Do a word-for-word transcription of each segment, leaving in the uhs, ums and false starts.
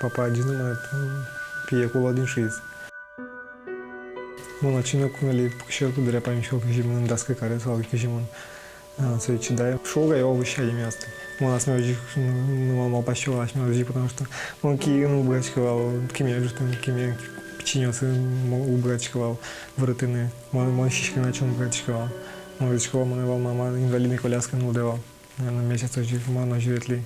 Папа адӟиз но монэ, м, пие кулэ один шуиз. Мон ачим но куноэ пуксё, куддыръя паймисько, кызьы мыным дас кык арес вал, кызьы мон, а, сое чидай. Шуо, гай, овощ адямиосты. Мон асьме озьы, ну, мон малпасько вал асьме озьы, потому что мон киын уг быгатӥськы вал, киме ӝутэм, киме пичинёсын мон уг быгатӥськы вал выретыны. Мон, мон сиськыны ачим уг быгатӥськы вал. Мон выретӥсько вал, монэ вал мама инвалидной коляскаен нуллэ вал. Наверно, месяц озьы, мон озьы ветлӥ.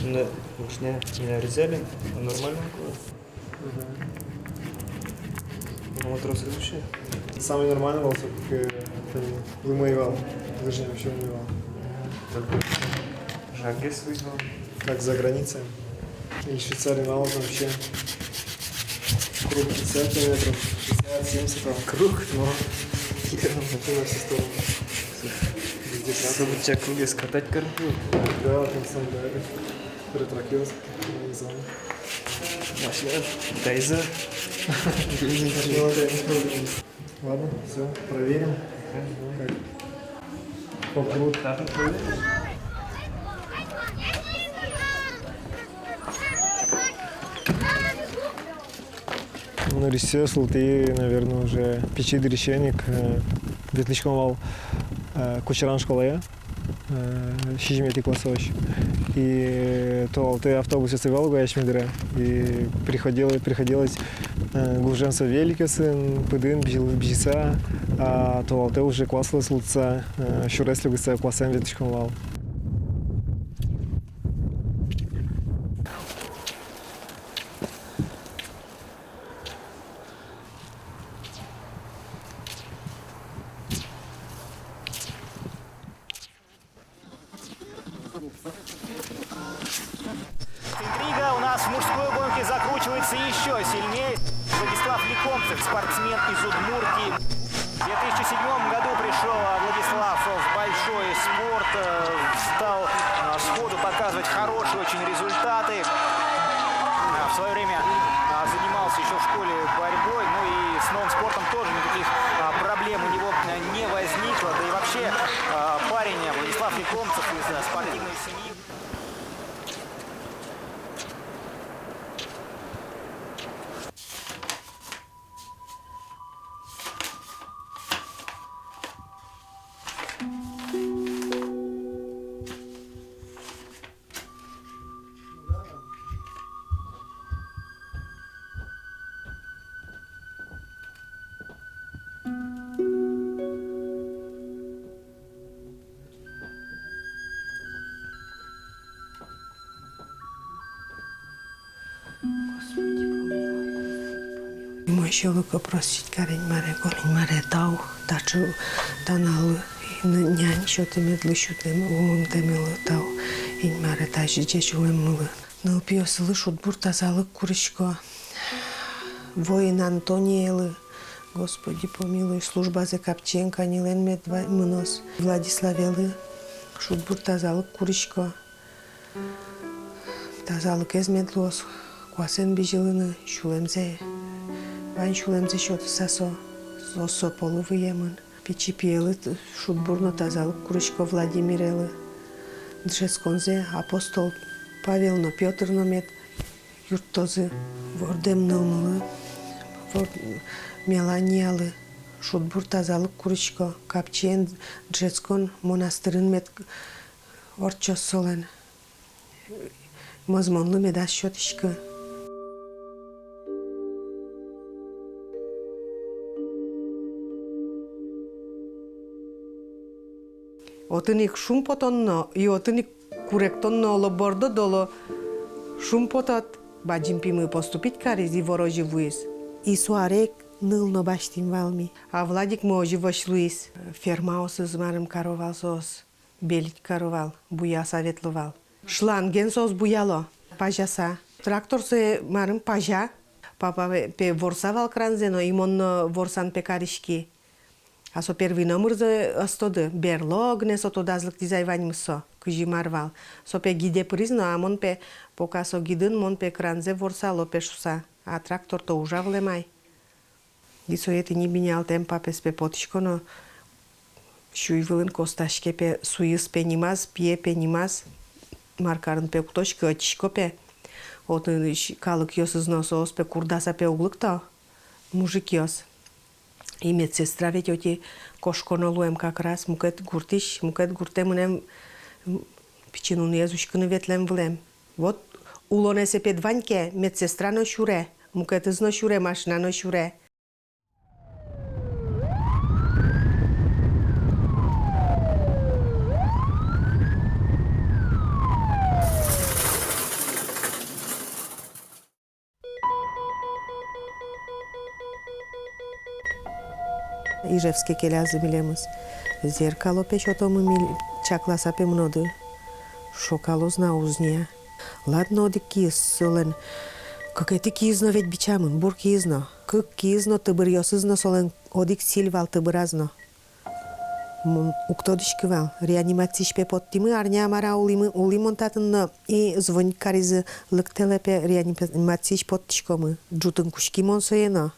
Мында машина не нарезали, а нормально было. Мгм. Ну, вот трос вообще. Самый нормальный вал, сок, э, лымы ӧй вал. Лыжный вообще лымы ӧй вал. Мгм. Жаггес вызвал. Как за границей. И Швейцария мало там вообще. Круг пятьдесят километров, шестьдесят, семьдесят там. Круг, но. Хитро, на всю сторону. Везде красный. События круге скатать карпу. Да, там сам, да. Ретрокросс, не знаю. Машина, Дайза. Машина, да, не проблема. Ладно, всё, проверим. Как? Попробуем. Нырысьсэ султӥ, наверно, уже пичи дырысеныз ик, э, ветлӥськом вал, э, Кучеран школае. Э, сизьыметӥ классозь. И толалтэ автобусъёс ӧй вал ук асьме дыре. И приходило-, приходилось, э, гужем со великъёсын, пыдын бызьыл-, бызьыса, а толалтэ уже класслы султыса, э, сюрес лыгыса классэн ветлӥськом вал. Интрига у нас в мужской гонке закручивается ещё сильнее. Владислав Лекомцев, спортсмен из Удмуртии. В две тысячи седьмом году пришёл, а, Владислав в большой спорт, э, стал, а, сходу показывать хорошие очень результаты. А, в своё время, а, занимался ещё в школе борьбой, ну и с новым спортом тоже никаких, а, проблем у него, э, не возникло. Да и вообще, а, парень, э, Владислав Лекомцев из, э, спортивной семьи. Мон сьӧлыко просить кари, Инмаре, Инмаре, тау таӵе, та нуналлы, н-, нянь сётэмедлы, сютэм улонтэмелы тау, Инмаре, тазьы ӟеч улэммылы. Нылпиослы шудбур тазалык курисько. Воин Антониелы, Господи помилуй, службазэ капчиен каньылэн мед ва-, мыноз. Владиславелы шудбур тазалык курисько. Тазалыкез мед луоз, куасэн бызьылыны, сюлэмзэ, вань сюлэмзэ сётыса со, со, со полы выемын. Пичи пиелы т-, шудбур но тазалык курисько, Владимирелы. Дышетсконзэ апостол Павел но Пётр но мед юрттозы. Вордэм нылмылы, вор-, Меланиялы шудбур тазалык курисько, капчиен дышетскон монастырын мед ортчоз солэн. Мӧзмонлы медаз сётӥськы. Отын ик шумпотон но, и отын ик куректон но, оло бордод, оло шумпотод. Бадӟым пимы поступить кариз, ивор озьы вуиз. И со аре ик ныл но басьтӥм вал ми. А Владикмы озьы вӧсь луиз. Фермаосыз марым каро вал соос. Белить каро вал, буяса ветло вал. Шланген соос буяло, пазяса. Трактор сое марым пазя. Папа пе ворса вал кранзэ но, и мон но ворсан пе кариськи. А со первый номырзэ ӧз тоды, берло гинэ со тодаз лыктӥз ай ваньмыз со, кызьы мар вал. Со пе гиде пыриз но, а мон пе, пока со гидын, мон пе кранзэ ворсало пе шуса. А трактор-то ужа вылэм ай. И сое тӥни бинялтэм папез пе потӥсько но, сюй вылын костаське пе, суйыз пе нимаз, пие пе нимаз, мар карын пе уг тодӥськы, ӧтисько пе. Отын калыкъёсыз но соос пе курдаса пе уг лыкто, мужикъёс. И медсестра ведь отӥ кошконо луэм как раз, мукет гуртысь, мукет гуртэ мынэм, м, пичи нуныез учкыны ветлэм вылэм. Вот улонэз пе ӧд вань ке, медсестра но сюре, мукетыз но сюре, машина но сюре. Ижевске келязы милемыз. Зеркало пе сётомы, миль-, чакласа пе мыноды. Шокалоз на, уз ни-а. Ладно, одӥг киыз солэн. Кыкетӥ киыз но ведь бичамын, бур киыз но. Кык киыз но, тыбыръёсыз но солэн одӥг сӥль вал тыбыраз но. Мон уг тодӥськы вал, реанимациысь пе поттӥмы, арня мар-а улӥмы, улӥ мон татын но, и звонить каризы, лыктэлэ пе, реанимациысь поттӥськомы. Ӝутыны кутски мон сое но.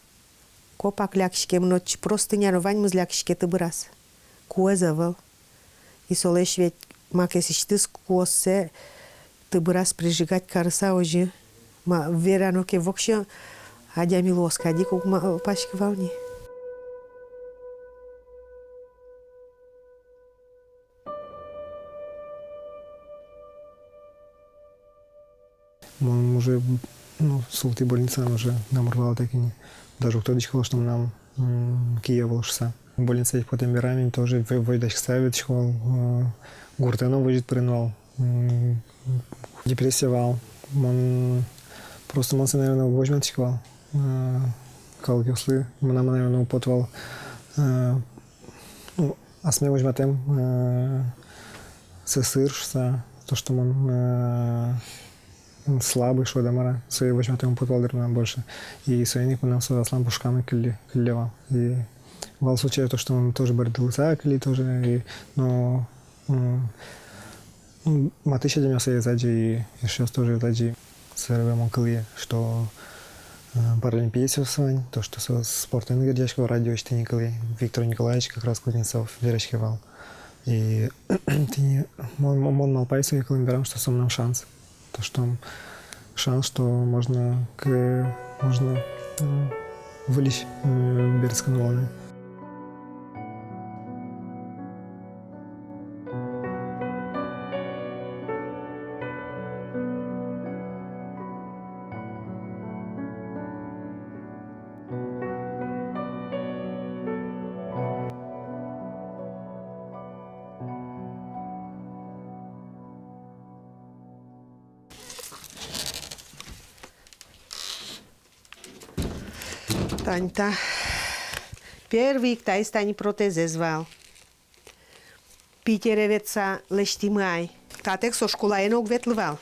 Копак лякиськемын отчы, простыня но ваньмыз лякиське тыбыраз. Куэз ӧвӧл. И солэсь ведь макесысьтыз куоссэ тыбыраз прижигать карыса озьы. Ма, верано ке, воксё адями луоз кадь ик уг малпаськы вал ни. Мон уже, ну, султӥ больницаын уже номыр вал, так и не. Даже уг тодӥськы вал, что мынам, м, кие ӧвӧл шуса. Больницаысь потэм бере мон тоже в-, возьдаськыса ветлӥсько вал, э, гуртэ но возьыт пырын вал. М, депрессия вал. Мон, просто мон сое, наверное, уг возьматӥськы вал. Э, калыкъёслы, мынам, наверное, уг поты вал. Э, ну, асме возьматэм, э, сӧсыр шуса, то, что мон, э, слабый, шуод-а, мар-а, сое возьматэм уг поты вал, дыр, мынам больше. И соин ик мынам со аслам пушкам ик кылле, кылле вал. И вал случай то, что мон тоже бӧрдылыса кыллӥ тоже, и, но, м, м, матысь адямиос ӧз адӟы, и эшъёс тоже ӧз адӟы. Собере мон кылӥ, что, э, паралимпиецъёс вань, то, что со спортэн герӟасько, радиоысь тӥни кылӥ, Виктор Николаевич как раз Кузнецов вераське вал. И тӥни мон, мон, мон малпай сое кылэм берам, что со мынам шанс. То, что шанс, что можно к-, можно, м, выльысь, м, берытскыны улонэ. Тани та. Первый ик таиз тани протезэз вал. Питере ветлыса лэсьтӥмы ай. Татэк со школае но уг ветлы вал.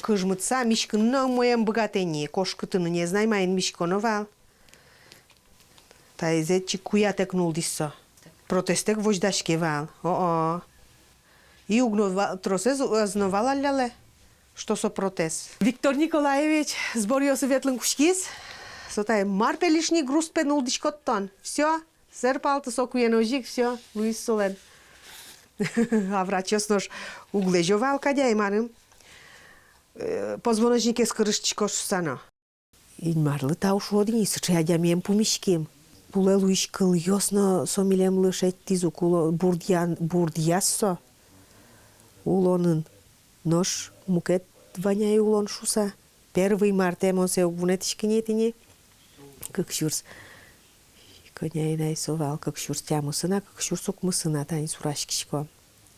Кыжмытса, миськыны но умой ӧм быгатэ ни, кошкытыны, не знай, маин миськоно вал. Таизэ чик куятэк нуллӥз со. Протезтэк возьдаське вал. О-о. И уг но ва-, тросэз ӧз но валаллялэ, что со протез. Виктор Николаевич сборъёсы ветлыны кутскиз. Со тае: мар пе лишний груз пе нуллӥськод тон? Всё. Сэрпалтӥз со куен озьы ик, всё, луиз солэн. А врачъёс нош уг лэзё вал кадь ай, марым. Э, позвоночникез кырыштӥськоз шуса но. Инмарлы тау шуод ини, сыӵе адямиен пумиським. Кулэ луись кылъёс но со милемлы шедьтӥз ук уло-, бурдъян-, бурдъяз со улонын. Нош мукет вань ай улон шуса. Первый мартэ мон сое уг вунэтӥськы ни тӥни. Кык сюрс. Кӧня ини ай со вал, кык сюрс тямысын-а, кык сюрс укмысын-а, тани сураськисько.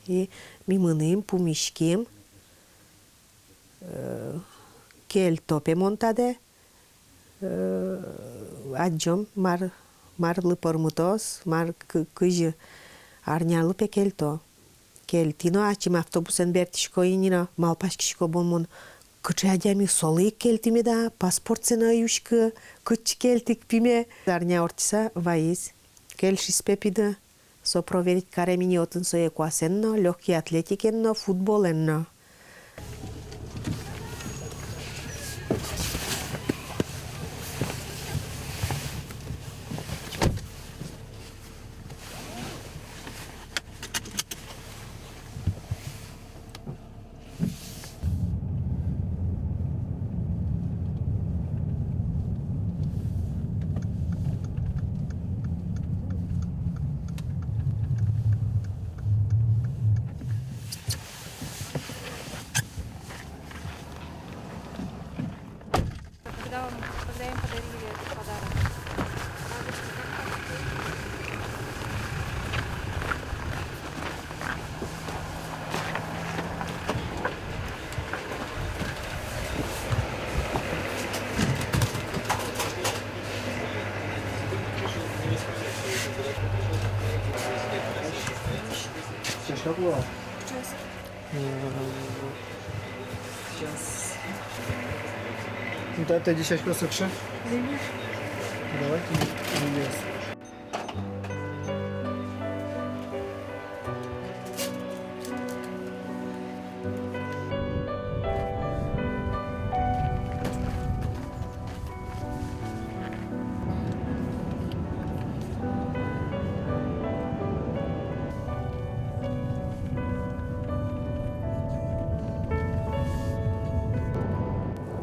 И ми мыным, пумиським, э, кельто пе мон таде, э, адӟом, мар, марлы пӧрмытоз, мар кы-, кызьы арнялы пе кельто. Кельтӥ но, ачим автобусэн бертӥсько ини но, малпаськисько бон мон, кыӵе адями, солы ик кельтӥ меда, паспортсэ но ӧй учкы, кытчы кельтӥ ик пе ме. Арня ортчыса вайиз, кельшиз пе пиды. Со проверить карем ини отын сое куасэн но, лёгкий атлетикен но, футболэн но. Когда вам, когда им подарили этот подарок? Сейчас как было? Сейчас. Сейчас. Ну, да, ты десять косок шо? Давайте.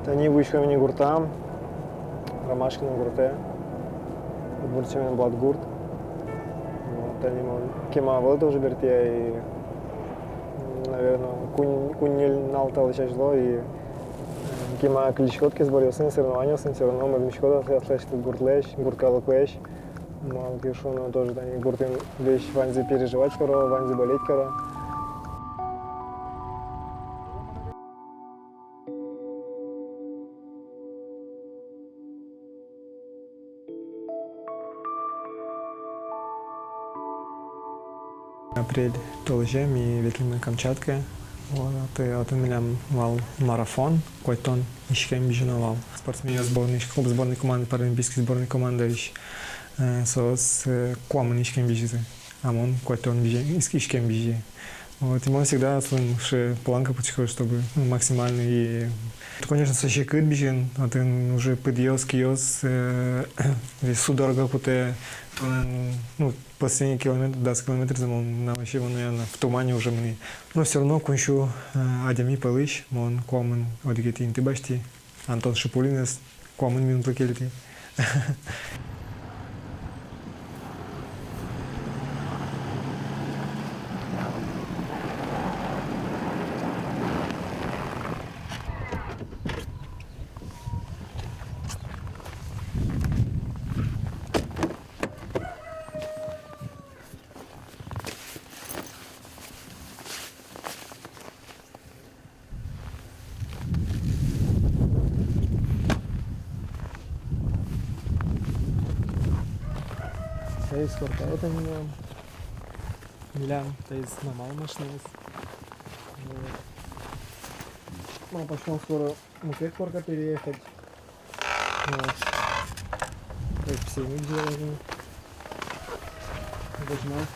Тани вуиськом ини гуртам, Ромашкино гуртэ, Удмуртиын Блатгурт. Вот, тани мон кема ӧвӧл тоже бертӥ, и, м, наверно, куинь, куинь-ньыль нунал талэсь азьло, и, м, кема кылиськод ке сборъёсын, соревнованиосын, всё равно мӧзмиськод аслэсьтыд гуртлэсь, гурт калыклэсь. Малы ке шуоно, тоже тани гуртын весь ваньзы переживать каро, ваньзы болеть каро. Апрель толэзе ми ветлӥмы Камчаткае. Вот, отын, отын милям вал марафон, куатьтон иськем бызьыны вал. Спортсменъёс сборной, клуб сборной команды, паралимпийской сборной командаысь, э, соос, э, куамын иськем бызизы, а мон куатьтон бызе-, ис-, иськем бызе. Вот, и мон всегда аслым сыӵе планка пуктӥсько, чтобы, ну, максимально и, конечно, со секыт бызен, отын уже пыдъёс, киос, э, весь судорога кутэ, э, ну, последний километр, дас километрзэ мон на, вообще мон, наверно, в тумане уже мынӥ. Но всё равно куинь сю, э, адями пӧлысь мон куамын одӥгетӥ инты басьтӥ. Антон Шипулинэз куамын минутлы кельтӥ. Таиз корка, это милям. Милям, таиз нормал машинаез. Вот. Малпаськом скоро мукет корка переехать. Вот. Ой, всё, не делаем. Возьмём.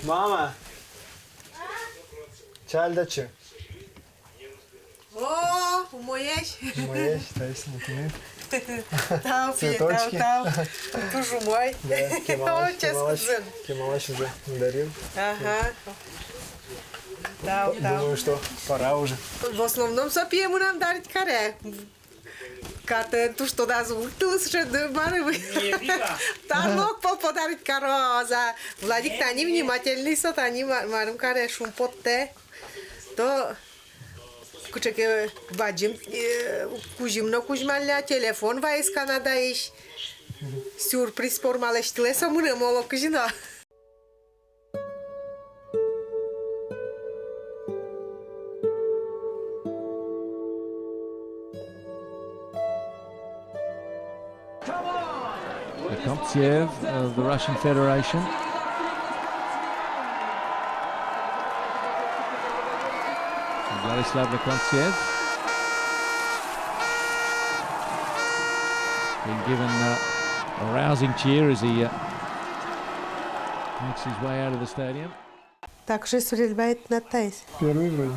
Мама! Чай али татчы. О, умоесь. Умоесь, таиз мукет. Тау, пие, тау, цветочки. Тау. Туж умой. Да, кемалась, о, кемалась, ческыт. Кемалась уже надарил. Ага. Тау, тау. Думаю, что пора уже. В основном со пие мынам дарить каре. Катэн туж тодаз ултылы сыӵе ды-, мар-а вы. Тарлок пол подарить кароз, а Владик тани внимательный со, тани ма-, марым каре, шумпоттэ. То Кыӵе ке бадӟым, э, кузьым но кузьмалля, телефон ваиз Канадаысь. Сюрприз пор ма лэсьтылэ со мыным, оло кызьы но. Lekontsev of the Russian Federation. Vladislav Lekontsev being given, uh, a rousing cheer as he, uh, makes his way out of the stadium. Так же стрельба это на таис. Первый вроде.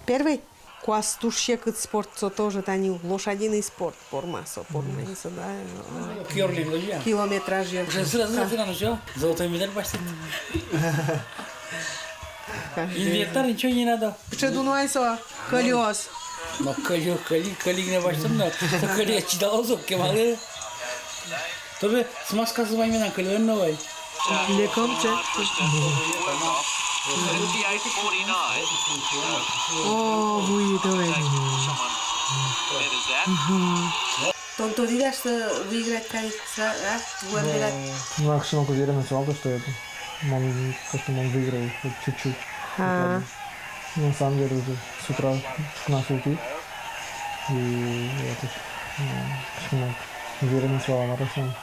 Первый? Куас туж секыт спорт, со тоже тани лошадиный спорт, пор ма со, пор ма, мгм, со, да. Киорлин, да? Километраж, я. Уже сразу, сразу, всё, золотой медаль почти. Инвентарь, ничего не надо. Кыӵе дунвай со, кӧльыос. Но кӧльы, кӧльы, кӧльы гинэ башта но, со кӧльы чидалоз ук, кемалы. Тоже смазкаосыз вань мынам кӧльыен но вай. Леком чек. О, вуи, давай. Ага. Тон тодӥд-а, что выиграть кариськод, а? Вуэм бере. Ну, акшен ук уверенность вал, то, что это, мон, то, что мон выиграю, хоть чуть-чуть. А. Хотя бы. Ну, на самом деле, уже с утра пукна султӥ. И это, ну, кыӵе ке но уверенность вал, мар-а шуом.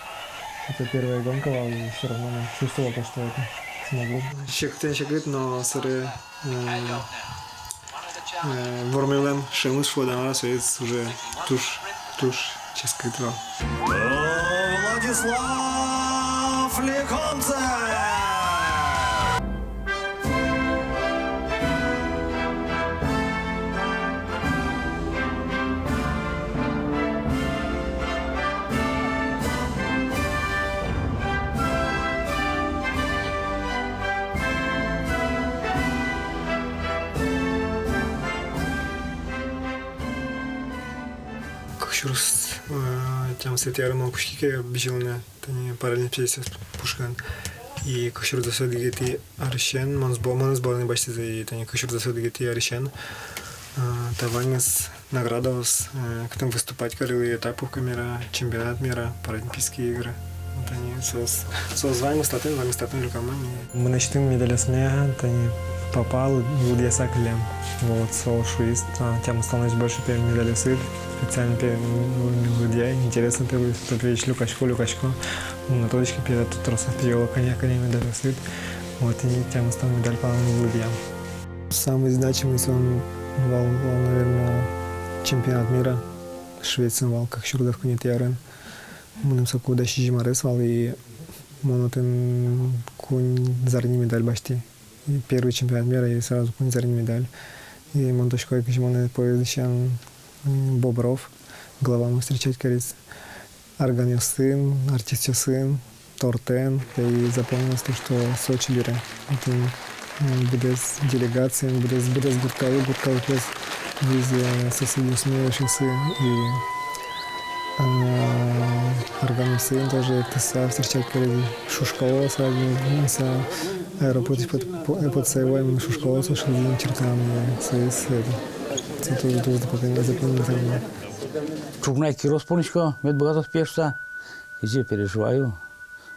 Это первая гонка вал, и всё равно, ну, чувствовал то, что это смогу. Секытэн секыт, но собере, э, э, вормемлэн шӧмыз, шуод-а, мар-а, соиз уже туж, туж ческыт вал. Владислав Леконцев! Кык сюрс, э, тямысэтӥ арын мон кутски ке бызьылыны, тани, паралимпиецъёс пушкын. И кык сюрс дас одӥгетӥ арысен, мон сбо-, мон сборной басьтӥзы, и тани кык сюрс дас одӥгетӥ арысен, э, та ваньмыз наградаос, э, кытын выступать карылӥ, этап Кубка мира, чемпионат мира, Паралимпийские игры. Вот они, соос, соос ваньмыз татын, ваньмыз татын люкамын. Мынэсьтым медальёсме тани папа лы-, лыдъяса кылем. Вот, со шуиз, а, тямыстонлэсь больше пе медальёсыд, специально пе, ну, лыдъяй, интересно пе луиз, пе, пе, ещё люкасько, люкасько. Ну, на тодӥське пе, тут тросэз пе, ёло, кӧня, кӧня медальёсыд. Вот, и тямыстон медаль палан лыдъям. Самый значимый со вал, вал, наверное, чемпионат мира. Швециын вал кык сюрс дас куинетӥ арын. Мыным соку дас сизьым арес вал, и мон отын куинь зарни медаль басьтӥ. И первый чемпионат мира, и сразу куинь зарни медаль. И мон тодӥсько, кызьы монэ поездысен, м, Бобров, главамы, встречать кариз. Арганъёсын, артистъёсын, тортэн, и запомнилось то, что Сочи бере. Отын, м, быдэс делегациен, быдэс, быдэс гурталы, гурталы пес вуизы, э, соседъёсмы, эшъёсы, и, э, арганъёсын тоже эктыса встречать каризы. Шушкалоос радио, ну, со аэропорт, эпот-, эпотсэвой, шушкалоос ошылӥзы чиртан, и соиз, это, со тоже, тоже запомнилось, запомнилось. Ӵукна ик кирос понӥсько, мед быгатоз пе шуса. Кызьы переживаю.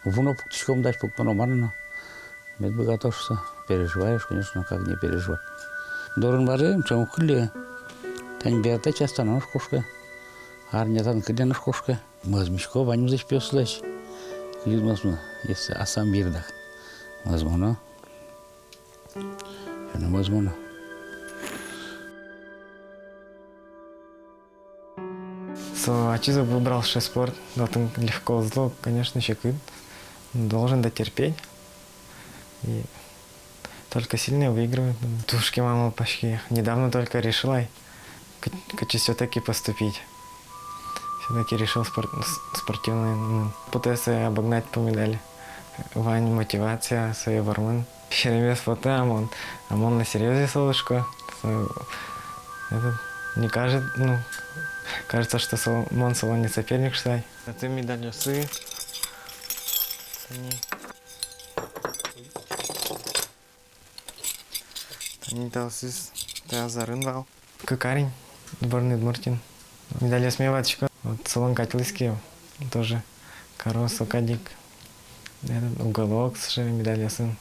Ву но пуктӥсько, мдась пуктоно мар но. Мед быгатоз шуса. Переживаешь, конечно, как не переживать. Дорын варе, ӵем уг кылле. Тани берта часто но нош кошке. Арня тан кылле нош кошке. Мӧзмисько ваньмызлэсь пиослэсь. Кызьы мӧзмо, если асам вирдак. Мӧзмоно. Ё но мӧзмоно. Со ачиз выбрал сыӵе спорт, отын легко уз лу, конечно, секыт, должен дотерпеть. И только сильные выигрывают. Туж кема малпаськи. Недавно только решил ай, к-, кытчы всё-таки поступить. Всё-таки решил спорт-, с-, спортивный, м, потэ сое обогнать по медали. Вань мотивация сое вормыны. Серемес потэ, а мон, а мон на серьёзэз улӥсько. Со, этот, не кажет-, ну, кажется, что со, мон солэн не соперник шуса. Отын медальёсы. Тани. Тани таосыз та азарын вал. Кык ар ини сборной Удмуртиын. Медальёсме ватӥсько. Вот солэн кадь луиз ке, тоже каро со кадь ик. Этот уголок сыӵе медальёсын,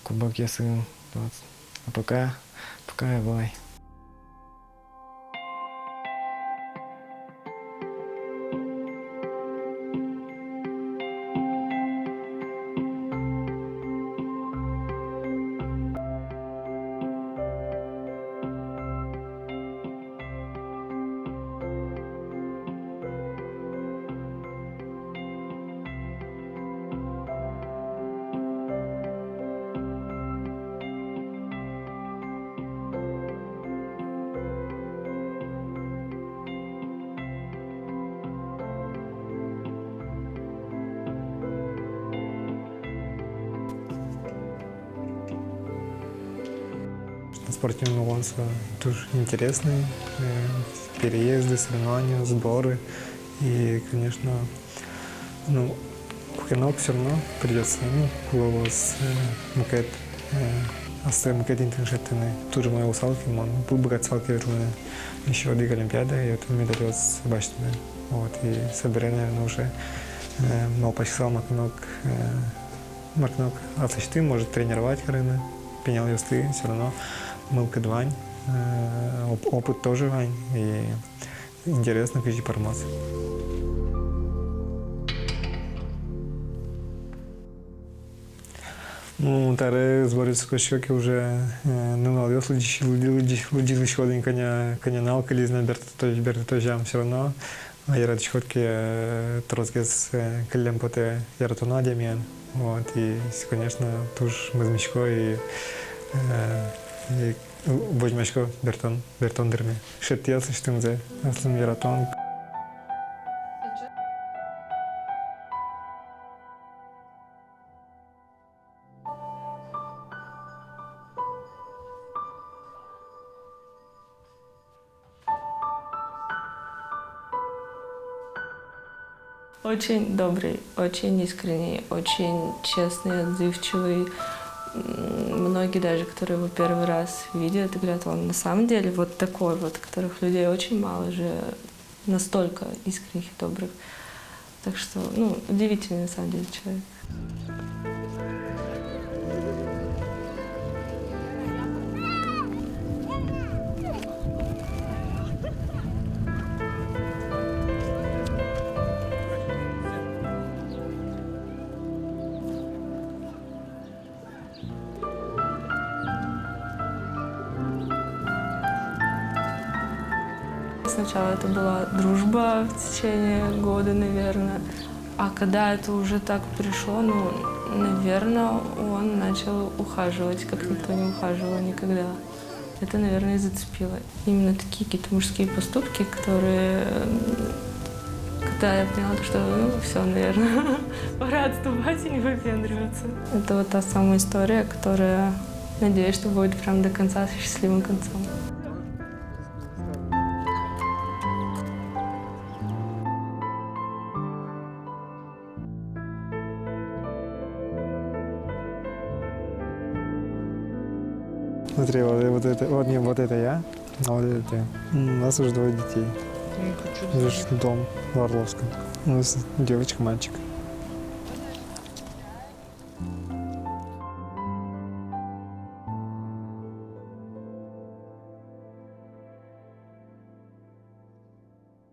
кубокъёсын. Вот. А пока, пока ӧвӧл ай. Спортивный улон со туж интересный, э, переезды, соревнования, сборы. И, конечно, ну, куке но всё равно придётся, ну, кулэ луоз, э, мукет, э, аслым мукет интыын шедьтыны. Туж умой луысал ке, мон бы-, быгатысал ке ветлыны ещё одӥг Олимпиада, и отын медальёс басьтыны. Вот, и собере, наверное, уже, э, малпаськысал мар ке но, э, мар ке но аслэсьтым, может, тренировать карыны пиналъёсты, всё равно мылкыд вань, э, оп-, опыт тоже вань, и интересно, кызьы пӧрмоз. Ну, табере сборъёсы кошко ке уже, э, нуналъёс лыдӟи-, лыдӟи-, лыдӟи-, лыдӟиськод ини, кӧня, кӧня нунал кылиз на, бертытозь, бертытозь-а, всё равно. А яратӥськод ке, э, тросгес, э, кыллем потэ яратоно адямиен. Вот, и, конечно, туж мӧзмисько и, э, и возьмасько бертон, бертон дырме. Шедьтӥ аслэсьтымзэ, аслым яратон. Очень добрый, очень искренний, очень честный, отзывчивый. М, многие даже, которые его первый раз видят, говорят: «Он на самом деле вот такой вот», которых людей очень мало же настолько искренних и добрых. Так что, ну, удивительный на самом деле человек. Сначала это была дружба в течение года, наверное. А когда это уже так пришло, ну, наверное, он начал ухаживать, как никто не ухаживал никогда. Это, наверное, и зацепило. Именно такие какие-то мужские поступки, которые, м, когда я поняла, то, что, ну, всё, наверное, пора отступать и не выпендриваться. Это вот та самая история, которая, надеюсь, что будет прям до конца со счастливым концом. Смотри, вот, вот это, вот, не, вот это я, а вот это ты. М, у нас уже двое детей. М, хочу. Видишь, дом в Орловском. У нас девочка, мальчик.